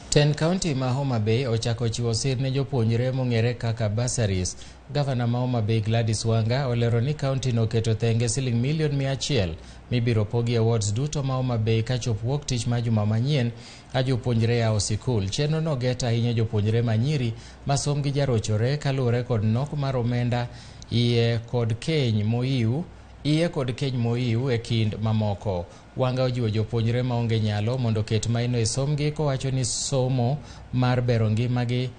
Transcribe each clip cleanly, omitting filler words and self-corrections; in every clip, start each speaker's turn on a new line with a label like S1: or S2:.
S1: Tend kaunti ma Homa Bay ochako chiwo sir ne jopuonjre mong'ere kaka bursaries. Gavana ma Homa Bay Gladys Wanga olero ni kaunti no oketo thenge siling milion 100 mibiro pogi e wards duto ma Homa Bay kachop wuok tich ma juma manyien ka jopuonjre yawo sikul. Chenro no get ahinya jopuonjre manyiri ma sombgi jarochore kaluwore kod nok mar omenda iye kod keny moiw e kind mamoko. Wanga ojiwo jopuonjre maonge nyalo mondo oket maino e sombgi kowacho ni somo mar bero ngimagi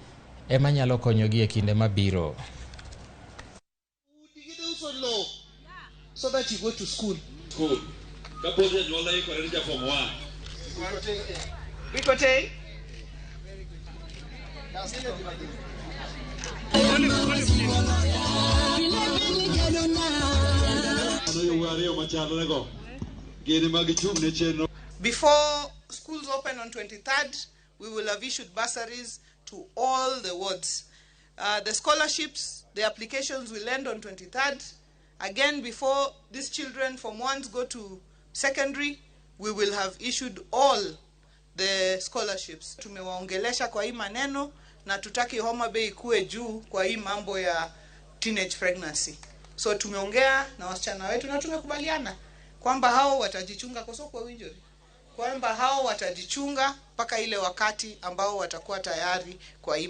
S1: ema nyalo konyogi e kinde mabiro.
S2: Uso lowo so that you go to school.
S3: School. Kapod janyuol ikore ni ja form 1.
S2: Bikote?
S3: Mano yowuoyi ariyo machalre go. Gin ema gichung' ne chenro.
S2: Before schools open on 23rd, we will have issued bursaries to all the wards. The scholarships, the applications will end on 23rd. Again, before these children from ones go to secondary, we will have issued all the scholarships. Tumewaongelesha kwa hii maneno na tutaki Homa Bay ikue juu kwa hii mambo ya teenage pregnancy. So tumeongea na wasichana wetu na tumekubaliana kwamba hao watajichunga kwa soko winjori, kwamba hao watajichunga mpaka ile wakati ambao watakuwa tayari kwa hii.